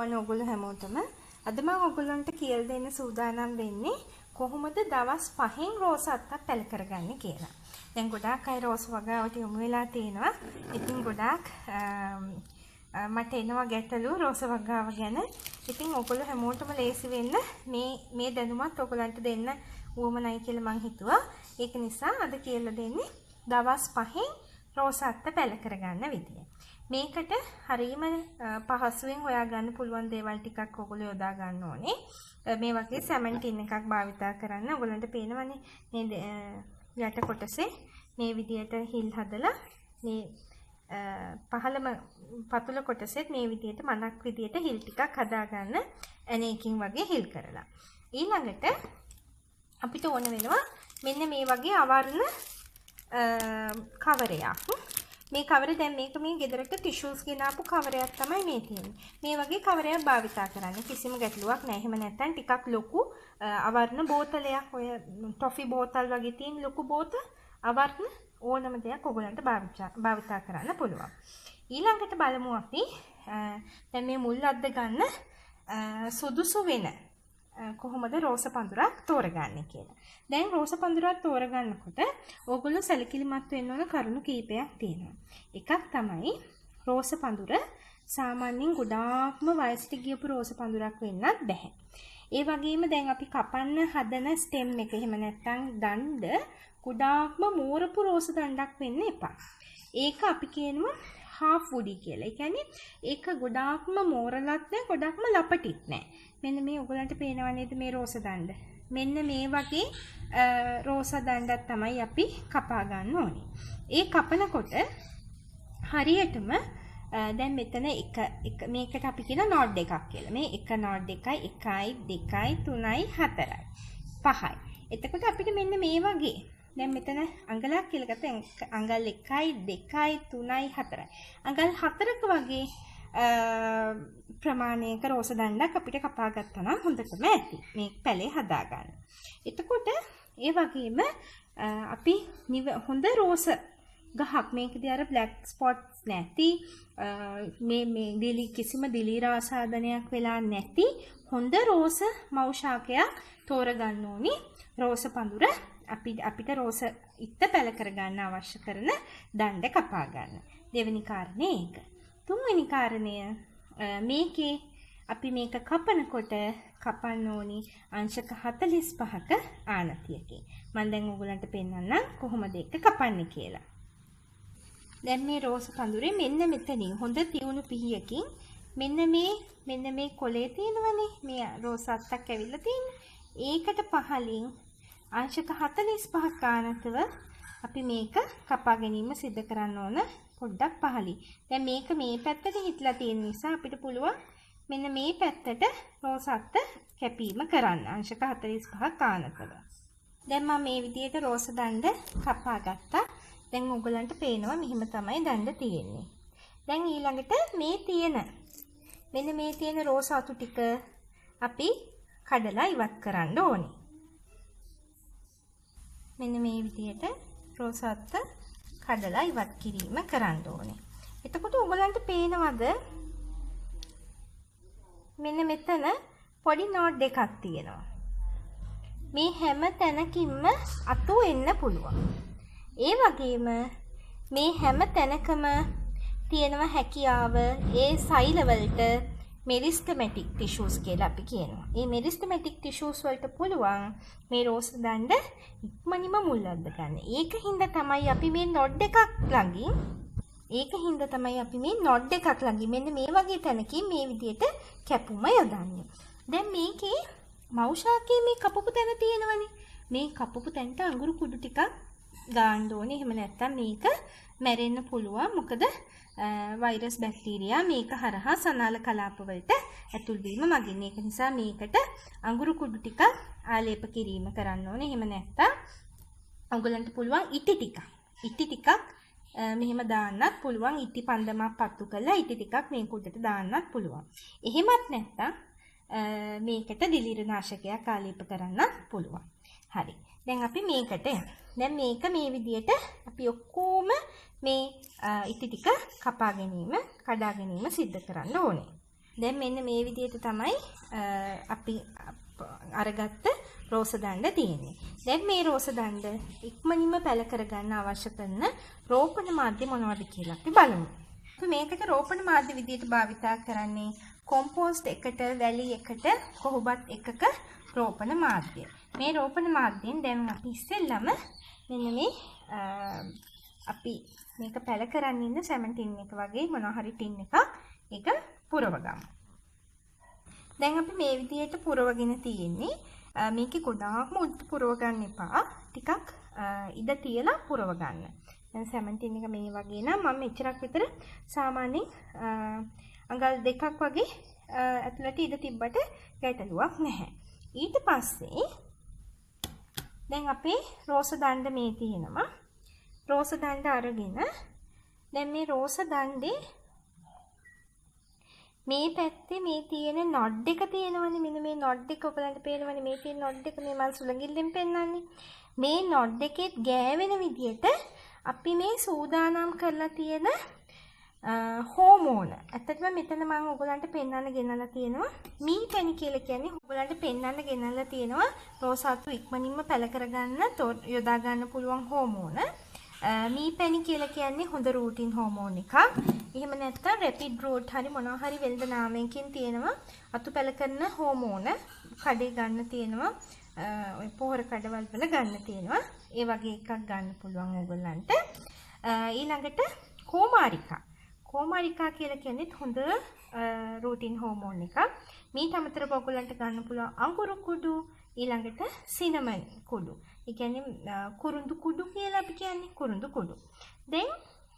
ආයුබෝවන් ඔයගොල්ලෝ හැමෝටම. අද මම ඔයගොල්ලන්ට කියලා දෙන්න සූදානම් වෙන්නේ කොහොමද දවස් 5න් රෝස අත්තක් පැල කරගන්නේ කියලා. දැන් ගොඩාක් අය රෝස වගාවට යොමු වෙලා තිනවා. ඉතින් ගොඩාක් මට එනවා ගැටලු රෝස වගාව ගැන. ඉතින් ඔයගොල්ලෝ හැමෝටම ලේසි වෙන්න මේ දැනුමත් ඔයගොල්ලන්ට දෙන්න උවමනයි කියලා මං හිතුවා. ඒක නිසා අද කියලා දෙන්නේ දවස් 5න් රෝස අත්ත පැල කරගන්න විදිය. මේකට හරීම පහසුවෙන් හොයා ගන්න පුළුවන් දේවල් ටිකක් ඔයගොල්ලෝ යොදා ගන්න ඕනේ. මේ වගේ සැමන් ටින් එකක් භාවිතා කරන්න. ඔයගොල්ලන්ට පේනවනේ මේ යට කොටසේ මේ විදියට හිල් හදලා මේ පහළම පතුල කොටසෙත් මේ විදියට මනක් විදියට හිල් ටිකක් හදා ගන්න ඇණේකින් වගේ හිල් කරලා. ඊළඟට අපිට ඕන වෙනවා මෙන්න මේ වගේ අවර්ණ කවරයක්. මේ කවරේ දැන් මේක මේ ගෙදරට ටිෂුස් ගෙනාපු කවරයක් තමයි මේ තියෙන්නේ. මේ වගේ කවරයක් භාවිතා කරන්න කිසිම ගැටලුවක් නෑ. එහෙම නැත්නම් ටිකක් ලොකු අවර්ණ බෝතලයක්, ඔය ටොෆි බෝතල් වගේ තියෙන ලොකු බෝතල් අවර්ණ ඕනම දෙයක් ඔයගොල්ලන්ට භාවිතා කරන්න පුළුවන්. ඊළඟට බලමු අපි දැන් මේ මුල් අද්ද ගන්න සුදුසු වෙන කොහොමද රෝස පඳුරක් තෝරගන්නේ කියලා. දැන් රෝස පඳුරක් තෝරගන්නකොට ඕගොල්ලෝ සැලකිලිමත් වෙන්න ඕන කරුණු කීපයක් තියෙනවා. එකක් තමයි රෝස පඳුර සාමාන්‍යයෙන් ගොඩාක්ම වයසට ගියපු රෝස පඳුරක් වෙන්නත් බැහැ. ඒ වගේම දැන් අපි කපන්න හදන ස්ටෙම් එක එහෙම නැත්නම් දණ්ඩ ගොඩාක්ම මෝරපු රෝස දණ්ඩක් වෙන්න එපා. ඒක අපි කියනවා half woody කියලා. ඒ කියන්නේ ඒක ගොඩාක්ම මෝරලත් නෑ, ගොඩාක්ම ලපටිත් නෑ. මෙන්න මේ ඔයගලන්ට පේනව නේද මේ රෝස දණ්ඩ. මෙන්න මේ වගේ රෝස දණ්ඩක් තමයි අපි කපා ගන්න ඕනේ. ඒ කපනකොට හරියටම දැන් මෙතන එක මේකට අපි කියන නෝඩ් එකක් කියලා. මේ එක නෝඩ් එකයි 1යි 2යි 3යි 4යි 5යි. එතකොට අපිට මෙන්න මේ වගේ දැන් මෙතන අඟලක් කියලා ගත්තා. අඟල් 1යි 2යි 3යි 4යි. අඟල් 4ක වගේ ප්‍රමාණයක රෝස දණ්ඩක් අපිට කපා ගත්තා නම් හොඳටම ඇති මේ පැලේ හදා ගන්න. එතකොට ඒ වගේම අපි හොඳ රෝස ගහක් මේකදී අර බ්ලැක් ස්පොට්ස් නැති මේ මේ දිලි කිසිම දිලීර ආසාදනයක් වෙලා නැති හොඳ රෝස මව් ශාකයක් තෝරගන්න ඕනි. රෝස පඳුර අපිට රෝස ඉත්ත පැල කරගන්න අවශ්‍ය කරන දණ්ඩ කපා ගන්න. දෙවෙනි කාරණේ ඒක. තුන්වෙනි කාරණය මේකේ අපි මේක කපනකොට කපන්න ඕනි අංශක 45ක ආනතියකින්. මම දැන් ඔයගොල්ලන්ට පෙන්නන්නම් කොහොමද ඒක කපන්නේ කියලා. දැන් මේ රෝස පඳුරේ මෙන්න මෙතනින් හොඳ තියුණු පිහියකින් මෙන්න මේ කොළේ තියෙනවනේ මේ රෝස අත්තක් ඇවිල්ලා තියෙන්නේ. ඒකට පහලින් අංශක 45ක ආනතව අපි මේක කපා ගැනීම සිදු කරන්න ඕන පොඩ්ඩක් පහලින්. දැන් මේක මේ පැත්තට හිටලා තියෙන නිසා අපිට පුළුවන් මෙන්න මේ පැත්තට රෝස අත්ත කැපීම කරන්න අංශක 45ක ආනතව. දැන් මම මේ විදිහට රෝස දණ්ඩ කපා ගත්තා. දැන් ඔයගොල්ලන්ට පේනවා මෙහෙම තමයි දණ්ඩ තියෙන්නේ. දැන් ඊළඟට මේ තියෙන මෙන්න මේ තියෙන රෝස අතු ටික අපි කඩලා ඉවත් කරන්න ඕනේ. මෙන්න මේ විදිහට රෝස අත්ත කඩලා ඉවත් කිරීම කරන්න ඕනේ. එතකොට ඔයගලන්ට පේනවද මෙන්න මෙතන පොඩි නෝඩ් එකක් තියෙනවා. මේ හැම තැනකින්ම අතු එන්න පුළුවන්. ඒ වගේම මේ හැම තැනකම තියෙනවා හැකියාව ඒ සෛල වලට මෙරිස්ටමැටික් ටිෂුස් කියලා අපි කියනවා. මේ මෙරිස්ටමැටික් ටිෂුස් වලට පුළුවන් මේ රෝස දණ්ඩ ඉක්මනින්ම මුල් අද්ද ගන්න. ඒක හින්දා තමයි අපි මේ නොඩ් එකක් ළඟින් මෙන්න මේ වගේ තැනකින් මේ විදියට කැපුම යොදන්නේ. දැන් මේකේ මව් ශාකයේ මේ කපපු තැන තියෙනවනේ. මේ කපපු තැනට අඟුරු කුඩු ටිකක් ගාන්න ඕනේ. එහෙම නැත්නම් මේක මැරෙන්න පුළුවන්. මොකද වෛරස් බැක්ටීරියා මේක හරහා සනාල කලාප වලට ඇතුල් වීම මගින්. ඒක නිසා මේකට අඟුරු කුඩු ටිකක් ආලේප කිරීම කරන්න ඕනේ. එහෙම නැත්නම් ඔයගලන්ට පුළුවන් ඉටි ටිකක් මෙහෙම දාන්නත් පුළුවන්. ඉටි පන්දමක් පත්තු කරලා ඉටි ටිකක් මේක උඩට දාන්නත් පුළුවන්. එහෙමත් නැත්නම් මේකට දිලීර නාශකයක් ආලේප කරන්නත් පුළුවන්. හරි. දැන් අපි මේකට යමු. දැන් මේක මේ විදියට අපි ඔක්කොම මේ ඉටි ටික කපා ගැනීම, කඩා ගැනීම සිද්ධ කරන්න ඕනේ. දැන් මෙන්න මේ විදිහට තමයි අපි අරගත්ත රෝස දණ්ඩ තියෙන්නේ. දැන් මේ රෝස දණ්ඩ ඉක්මනින්ම පැල කරගන්න අවශ්‍ය කරන රෝපණ මාධ්‍ය මොනවද කියලා අපි බලමු. අපි මේකට රෝපණ මාධ්‍ය විදිහට භාවිතා කරන්නේ කොම්පෝස්ට් එකට, වැලි එකට, කොහුබත් එකක රෝපණ මාධ්‍ය. මේ රෝපණ මාධ්‍යයෙන් දැන් අපි ඉස්සෙල්ලම මෙන්න මේ අපි මේක පැල කරන් ඉන්න සැමන් ටින් එක වගේ මොනවා හරි ටින් එකක් ඒක පුරව ගමු. දැන් අපි මේ විදිහට පුරවගෙන තියෙන්නේ. මේකේ ගොඩාක්ම උඩට පුරව ගන්න එපා. ටිකක් ඉඩ තියලා පුරව ගන්න. දැන් සැමන් ටින් එක මේ වගේ නම් මම මෙච්චරක් විතර සාමාන්‍යයෙන් අඟල් දෙකක් වගේ ඇතුළට ඉඩ තිබ්බට ගැටලුවක් නැහැ. ඊට පස්සේ දැන් අපේ රෝස දණ්ඩ මේ තියෙනවා. රෝස දණ්ඩ අරගෙන දැන් මේ රෝස දණ්ඩේ මේ පැත්තේ මේ තියෙන නොඩ් එක තියෙනවනේ. මෙන්න මේ නොඩ් එක ඔයගලන්ට පේනවනේ. මේ තියෙන නොඩ් එක මේ මල් සුළඟිල්ලෙන් පෙන්වන්නේ. මේ නොඩ් එකෙත් ගෑවෙන විදියට අපි මේ සූදානම් කරලා තියෙන හෝමෝන. ඇත්තටම මෙතන මම ඔයගලන්ට පෙන්වන්න ගෙනල්ලා තියෙනවා මී පැණි කියලා කියන්නේ ඔයගලන්ට පෙන්වන්න ගෙනල්ලා තියෙනවා රෝස අතු ඉක්මනින්ම පැල කරගන්න යොදා ගන්න පුළුවන් හෝමෝන. මී පැණි කියලා කියන්නේ හොඳ රූටින් හෝමෝන් එකක්. එහෙම නැත්නම් රැපිඩ් රූට් හරි මොනවා හරි වෙළඳ නාමයකින් තියෙනවා අතු පැල කරන හෝමෝන කඩේ ගන්න තියෙනවා. ඔය පොහොර කඩවල් වල ගන්න තියෙනවා. ඒ වගේ එකක් ගන්න පුළුවන් ඕගොල්ලන්ට. ඊළඟට කෝමාරිකා. කෝමාරිකා කියලා කියන්නේ හොඳ රූටින් හෝමෝන් එකක්. මීට අමතරව ඔයගොල්ලන්ට ගන්න පුළුවන් අඟුරු කුඩු, ඊළඟට සිනමන් කුඩු. ඒ කියන්නේ කුරුඳු කුඩු කියලා අපි කියන්නේ කුරුඳු කුඩු. දැන්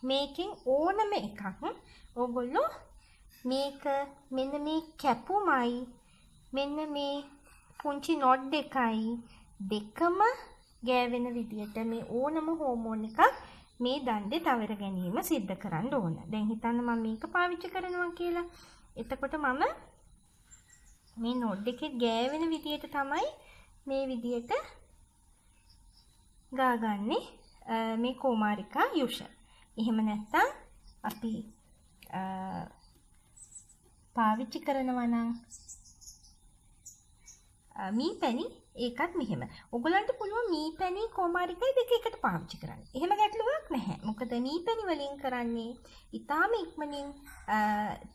මේකෙන් ඕනම එකක් ඕගොල්ලෝ මේක මෙන්න මේ කැපුමයි මෙන්න මේ පුංචි නොඩ් එකයි දෙකම ගෑවෙන විදියට මේ ඕනම හෝමෝන් එකක් මේ දණ්ඩේ තවර ගැනීම සිද්ධ කරන්න ඕන. දැන් හිතන්න මම මේක පාවිච්චි කරනවා කියලා. එතකොට මම මේ නොඩ් එකේ ගෑවෙන විදියට තමයි මේ විදියට ගාගන්නේ මේ කෝමාරිකා යුෂ. එහෙම නැත්නම් අපි පාවිච්චි කරනවා නම් මී පැණි ඒකත් මෙහෙම. ඔයගොල්ලන්ට පුළුවන් මී පැණි කෝමාරිකයි දෙක එකට පාවිච්චි කරන්න. එහෙම ගැටලුවක් නැහැ. මොකද මී පැණි වලින් කරන්නේ ඊටාම ඉක්මනින්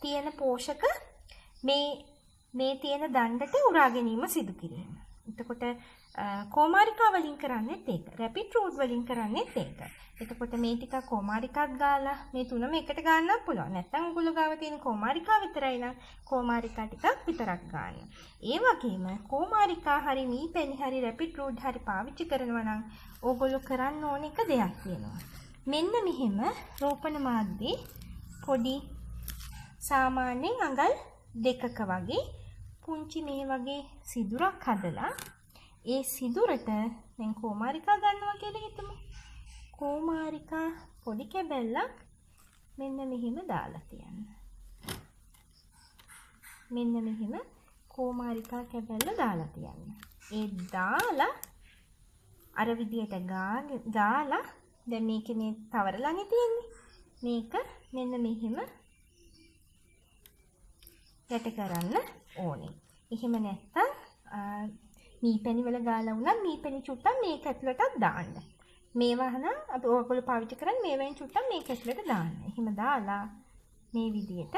තියෙන පෝෂක මේ තියෙන දණ්ඩට උරා ගැනීම සිදු කිරීම. එතකොට කෝමාරිකා වලින් කරන්නේත් ඒක. රැපිඩ් රූට් වලින් කරන්නේත් ඒක. එතකොට මේ ටික කෝමාරිකාත් ගාලා මේ තුනම එකට ගන්නත් පුළුවන්. නැත්නම් ඔයගොල්ලෝ ගාව තියෙන කෝමාරිකා විතරයි නම් කෝමාරිකා ටිකක් විතරක් ගන්න. ඒ වගේම කෝමාරිකා හරි මී පැණි හරි රැපිඩ් රූට් හරි පාවිච්චි කරනවා නම් ඕගොල්ලෝ කරන්න ඕන එක දෙයක් තියෙනවා. මෙන්න මෙහෙම රෝපණ මාධ්‍යේ පොඩි සාමාන්‍යයෙන් අඟල් දෙකක වගේ පුංචි මේ වගේ සිදුරක් හදලා ඒ සිදුරට දැන් කෝමාරිකා ගන්නවා කියලා හිතමු. කෝමාරිකා පොඩි කැබැල්ලක් මෙන්න මෙහෙම දාලා තියන්න. මෙන්න මෙහෙම කෝමාරිකා කැබැල්ල දාලා තියන්න. ඒ දාලා අර විදියට ගාලා දැන් මේකේ මේ තවරලානේ තියෙන්නේ. මේක මෙන්න මෙහෙම යට කරන්න ඕනේ. එහෙම නැත්තම් මී පැණි වල ගාලා වුණත් මී පැණි චුට්ටක් මේක ඇතුළටත් දාන්න. මේවා නම් අපි ඔයගොල්ලෝ පාවිච්චි කරන්නේ මේවෙන් චුට්ටක් මේක ඇතුළට දාන්න. එහෙම දාලා මේ විදියට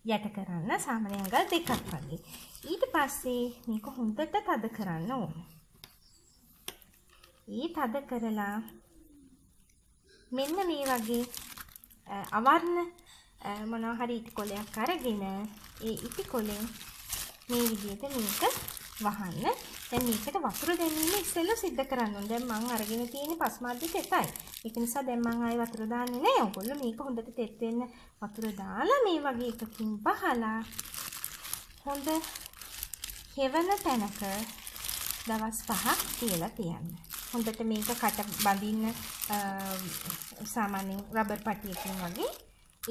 යට කරන්න සාමාන්‍ය අඟල් දෙකක් වගේ. ඊට පස්සේ මේක හොඳට තද කරන්න ඕන. ඒ තද කරලා මෙන්න මේ වගේ අවර්ණ මොනවා හරි ඉටි කොලයක් අරගෙන ඒ ඉටි කොලෙන් මේ විදියට මේක වහන්න. දැන් මේකට වතුර දැමීම ඉස්සෙල්ලා සිද්ධ කරන්න ඕන. දැන් මං අරගෙන තියෙන්නේ පස් මාධ්‍ය තෙතයි. ඒක නිසා දැන් මං ආයේ වතුර දාන්නේ නෑ. ඔයගොල්ලෝ මේක හොඳට තෙත් වෙන්න වතුර දාලා මේ වගේ එකකින් වහලා හොඳ හෙවන තැනක දවස් 5ක් තියලා තියන්න. හොඳට මේක කට බඳින්න සාමාන්‍යයෙන් රබර් පටියකින් වගේ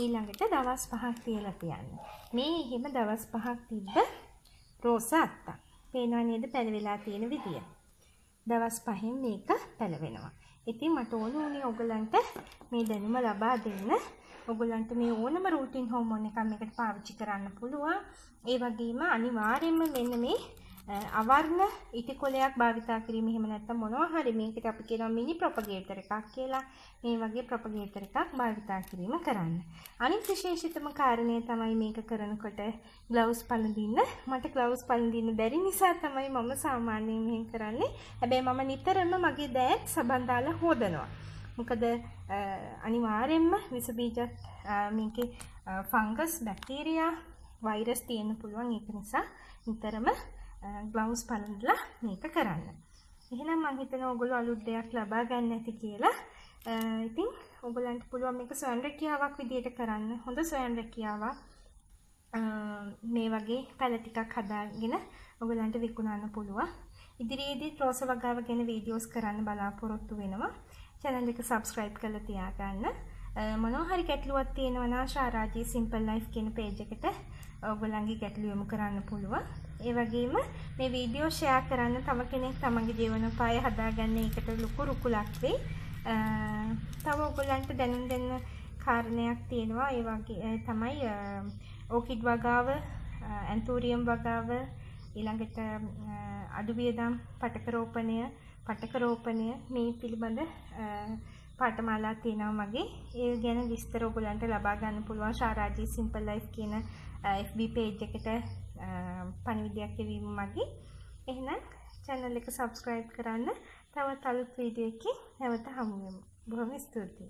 ඊළඟට දවස් 5ක් තියලා තියන්න. මේ එහෙම දවස් 5ක් තිබ්බ රෝස අත්තක්. පේනවා නේද පැලවිලා තියෙන විදිය. දවස් 5න් මේක පැලවෙනවා. ඉතින් මට ඕන වුණේ ඔයගලන්ට මේ දැනුම ලබා දෙන්න. ඔයගොල්ලන්ට මේ ඕනම රූටින් හෝමෝන් එකක් මේකට පාවිච්චි කරන්න පුළුවන්. ඒ වගේම අනිවාර්යයෙන්ම මෙන්න මේ අවර්ණ ඉටි කොලයක් භාවිතා කිරීම, එහෙම නැත්නම් මොනවා හරි මේකට අපි කියනවා මිනි ප්‍රොපගේටර් එකක් කියලා. මේ වගේ ප්‍රොපගේටර් එකක් භාවිතා කිරීම කරන්න. අනිත් විශේෂිතම කාරණය තමයි මේක කරනකොට ග්ලව්ස් පළඳින්න. මට ග්ලව්ස් පළඳින්න බැරි නිසා තමයි මම සාමාන්‍යයෙන් මෙහෙම කරන්නේ. හැබැයි මම නිතරම මගේ දෑත් සබන් දාලා හොදනවා. මොකද අනිවාර්යයෙන්ම විස බීජත් මේකේ ෆංගස්, බැක්ටීරියා, වෛරස් තියෙන්න පුළුවන්. ඒක නිසා නිතරම ග්ලව්ස් පළඳලා මේක කරන්න. එහෙනම් මං හිතනවා ඔයගොල්ලෝ අලුත් දෙයක් ලබා ගන්න ඇති කියලා. ඉතින් ඔයගොල්ලන්ට පුළුවන් මේක ස්වයං රැකියාවක් විදියට කරන්න. හොඳ ස්වයං රැකියාවක්. මේ වගේ පැල ටිකක් හදාගෙන ඔයගොල්ලන්ට විකුණන්න පුළුවන්. ඉදිරියේදී රෝස වගාව ගැන වීඩියෝස් කරන්න බලාපොරොත්තු වෙනවා. චැනල් එක සබ්ස්ක්‍රයිබ් කරලා තියාගන්න. මොනවා හරි ගැටලුවක් තියෙනවා නම් ශාරාජී සිම්පල් ලයිෆ් කියන පේජ් එකට ඔයගොල්ලන්ගේ ගැටලු යොමු කරන්න පුළුවන්. ඒ වගේම මේ වීඩියෝ ෂෙයා කරන්න තව කෙනෙක් තමන්ගේ ජීවනෝපාය හදාගන්න එකට ලොකු රුකුලක් වෙයි. තව ඔයගොල්ලන්ට දැනුම් දෙන්න කාරණයක් තියෙනවා. ඒ වගේ තමයි ඕකිඩ් වගාව, ඇන්තූරියම් වගාව, ඊළඟට අඩු වියදම් පටක රෝපණය මේ පිළිබඳ පාඨමාලා තියෙනවා මගේ. ඒ ගැන විස්තර ඔයගොල්ලන්ට ලබා ගන්න පුළුවන් ශාරාජී සිම්පල් ලයිෆ් කියන FB page එකට පණිවිඩයක් එවීම මගින්. එහෙනම් channel එක subscribe කරන්න. තවත් අලුත් වීඩියෝ එකකින් නැවත හමු වෙමු. බොහොම ස්තුතියි.